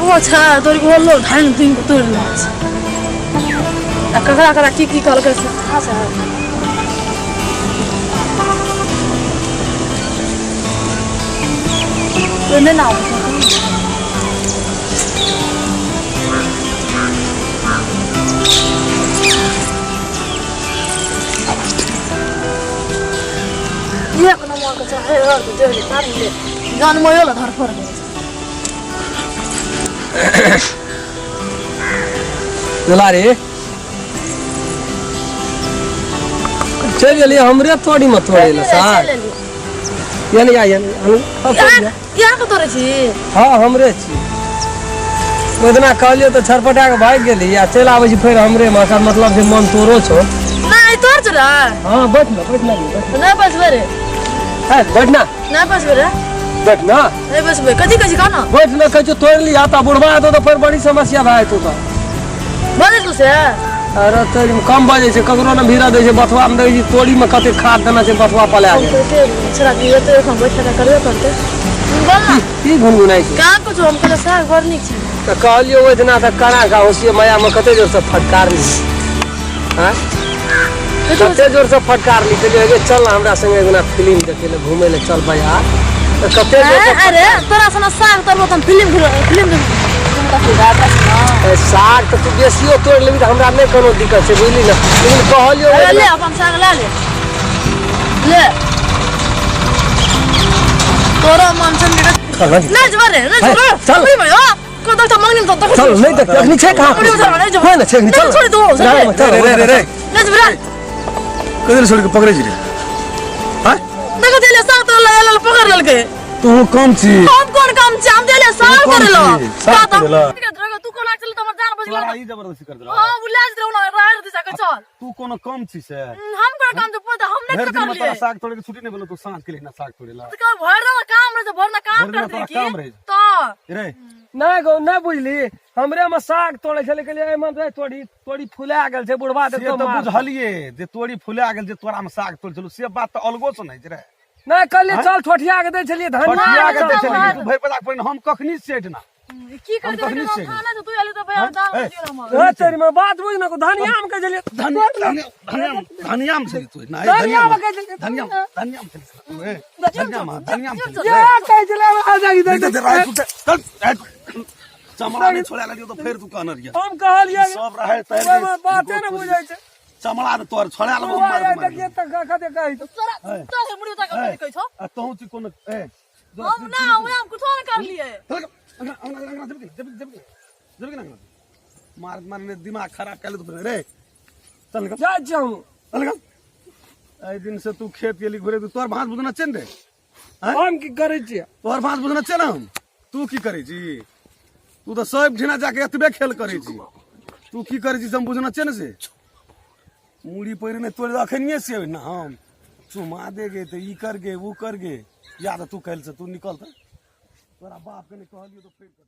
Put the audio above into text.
ओ छै तोरी के होलो ढांग ढुंग के तोड़ि लेने छै। आ ककरा ककरा की की कहलकै से कहाँ से है? तो नहि ने आबै छै। एक नंबर के चाहे हर देह तार ले जान मोयो ला धरफड़ गेल। दुलारी चलि गेलियै हमरे तोड़ी मे तोड़ै लए साग। यानी आ यानी यहाँ के तोड़ै छी? हँ, हमरे छी। ओहि दिना कहलियै तऽ छरपटा के भागि गेली आ चलि आबै छी फेर हमरे मे। एकर मतलब जे मन तोरो छौ। नहीं, तोड़ छौ रे। हँ, बैठ ना, बैठ ना, बैठ। नहीं बैठबै रे। है, बैठ ना। नहीं बैठबै रे। बैठ ना। नहीं बैठबै। कथी कहै छी, कह ना। बैठ ना कहै छौ, तोड़ि लिहा तऽ बुढ़बा हेतौ तऽ फेर बड़ी समस्या भए जेतौ तऽ। बजै तू से? अरे तोरी मे कम बजै छै, ककरो ने भीड़ा दै छै। बथुआ मे देखै छी तोरी मे कते खाद देने छै, बथुआ पला गेल। छोड़ा दियौ तऽ एखन बैठ कऽ करबे करतै। बोल ना। की गुनगुनाइ छै? कहाँ कुछो, हम कहलियै साग बड़ नीक छै। तऽ कहलियौ ओहि दिना तऽ कना का होशिये माया मे कते जोर से फटकारली। आँय, कते जोर से फटकारली। कहलियै गे चल ना हमरा संगे एक दिना फिल्म देखै लए, घूमै लए चल बाजार, तऽ कते जोर से। अरे तोरा सना साग तोड़बो तऽ हम फिल्म फिल्म ए, साग तऽ तू बेसियो तोड़ि लेबही तऽ हमरा नहि कोनो दिक्कत छै, बुझली ने, लेकिन कहलियौ ओहि ले दिना। अपन साग लए ले, ले तोरो मन छन के नहीं जबर रे, नहीं जबर। चल। ओए भाई, ओ को तो मंगनी में तो चल, नहीं देखते अखनी छै कहाँ? मुड़ी उठा, नहीं जबर। कोई ना छै अखनी, चल। छोड़ दो। चल, चल। रे रे रे। नहीं जबर। कदर छोड़ के पकड़े छी रे? हाँ। देखो, देले साग तो ले ले पकड़ लेलके। तू कम छी? हम कोन काम छी? हम देले साग कम करे लो। छी, साग करे लो। तू कोना चल त हमर जान बच तोरा गेल। ई जबरदस्ती कर देला? हां, बुला जेत रहौ ना राहर दिशा के चल। तू कोनो कम छी से? हम कोन काम तो पोता हम नहीं भरि दिन में करलिए। तोरा साग तोड़े के छुट्टी नहीं भेलो, तू साँझ के लिए ना साग तोड़े ला? तो भर दिन काम रहे, भर ना काम भरि दिना करते तोरा की काम रहे। तो रे नहि गौ, नहि बुझली, हमरे में साग तोड़े छलै, कहलियै एहिमे दे तोड़ी, तोड़ी फुला गेल छै, बुढ़बा से देखतो तऽ मार। बुझलिए जे तोड़ी फुला गेल, जे तोरा में साग तोड़ छलू, से बात तऽ अलगो से नहीं छै रे। नहि, कहलियै चल, ठोठिया के दै छलियै धनिया। ठोठिया के दै चल, छलियै। मार। तू भरि पदाक पहिने हम कखनी सेठ ना की हम करते? कखनी से खाना तो तू आले तो भैया दाल ए, दियो हमर। हे, तेरी में बात बुझ ना, धनिया में कहै छलियै। धनिया धनिया धनिया में छली तू ना? धनिया में कहै छलियै। धनिया धनिया में छली तू, ए धनिया में, धनिया में छली। ये कहै छलै आ जागी दै। दे दे राय, तू चल चल, चमड़ा नहीं छोड़ा लियो तो फिर तू कहना रहिया। हम कहलियै सब रहे तैर ओहिमे बाते ने बुझै छै। चमड़ा ने तोर छोड़ा लेबो, बुढ़बा मार आइ मार। देखियै तऽ कते कहै छै। तोरा तोरा मुड़ी उठा के कहै छौ। आ तोहू छी कोनो ए हम ना, हम कुछो नहीं करलिए। चल अंगना अंगना अंगना, जब जब जब जब ना मार मार ने दिमाग खराब कर ले तू रे। चल निकल। जाइ छी हम। चल निकल। एहि दिन से तू खेत गेली घुरे, तू तोहर भाँस बुझना छै ने रे? हम की करै छियै? तोहर भाँस बुझना छै ने हम? तू की करै छी? तू तऽ सब ठिना जाके एतबे खेल करै छी। तू की करै छी से हम बुझना छै ने। से मुड़ी पैर ने तोड़ अखनिये से ना हम चुमा दे गे तऽ ई कर गे, ऊ कर गे। या तऽ तू काल्हि से तू निकल तऽ तोरा बाप के नहि कहलियौ तऽ फेर कर।